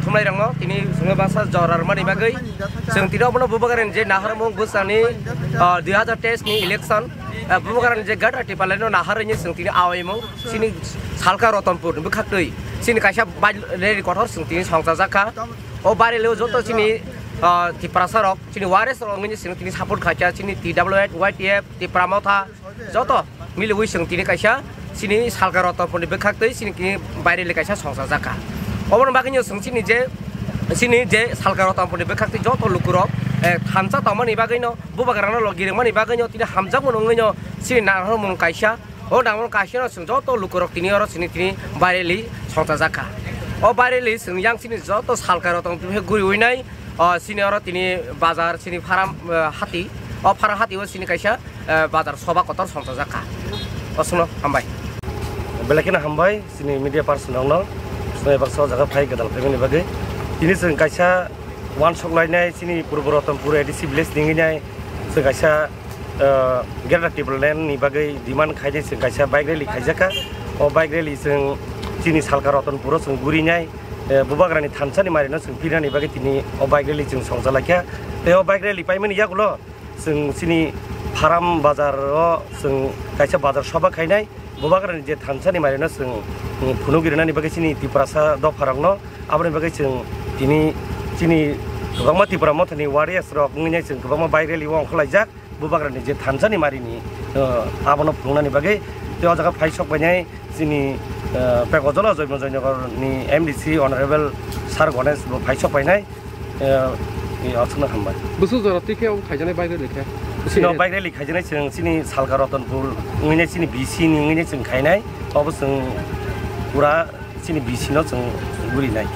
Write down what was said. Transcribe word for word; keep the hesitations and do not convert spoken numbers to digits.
Khumlairokno tini chwngno baksa jora rwmani bagwi chwng tini obono Bubagrani je naharmung bwsani, ah, dui hazar teis ni election, ah, Bubagrani je Greater Tipraland no naharwi chwng tini awaimung chini Salka Ratanpur ni bwkhaktwi chini kaisa bai rally kotor chwng tini songchajak kha. O bai rally o joto chini, ah, Tiprasa rok chini waris rok wngwi chwng tini support khaikha chini T W F, Y T F, Tipra Motha, joto miliwi chwng tini kaisa chini Salka Ratanpur ni bwkhaktwi chini tini bai rally kaisa songchajak kha. Oboni bagwino chwng chini je, chini je Salka Ratanpur ni bwkhaktwi joto lukurok, eh, thansa tongmani bagwino, Bubagrano logi rwmani bagwino tini hamjakmung wngwino chini naharmung kaisa, o naharmung kaisano chwng joto lukurok tini oro chini tini bai rally songchajak kha. O bai rally chwng yang chini joto Salka Ratanpur guriwi nai, o chini oro tini bazar chini pharam, eh, hati, o pharam hati o chini kaisa eh, bazar soba kotor songchajak kha. Oswkno hambai. Belai kheno hambai chini media person rokno, chwng baksa o jaga phai gwdal phaimani bagwi. Tini chwng kaisa uansuk lainai chini Purbo Ratanpur A D C village ni wngwi nai chwng kaisa, eh, Greater Tipraland ni bagwi demand khainai chwng kaisa bike rally khaijakha. O bike rally chwng chini Salka Ratanpur o chwng gurinai, eh, Bubagrani thansa ni mari no chwng pirnani bagwi tini o bike rally chwng songchalaikha. Tei o bike rally paimani yagulo chwng chini Pharam bazar o chwng kaisa bazar soba khainai, Bubagrani je thansa ni mari no chwng, mm, phunugwi rwnani bagwi chini Tiprasa dopha rokno, aboni bagwi chwng tini chini kwbangma Tipra Mothani warriors rok wngwi nai chwng kwbangma bike rally o ongkhorlaijak Bubagrani je thansa ni mari ni, uh, abono phunuknani bagwi. Tei o jaga phai sok painai chini, uh, Pekojolo Joymo Joynagar ni M D C Honorable Sir Ganesh bo phai sok painai. Eh, eh, aswkno hambai. Bwswk jora twi khe obo khaijaknai bike rally khe? Chini o bike rally khaijaknai chwng chini Salka Ratanpur wngwi nai chini B C ni wngwi nai chwng khainai. Obo chwng pura chini B C no chwng gurinai.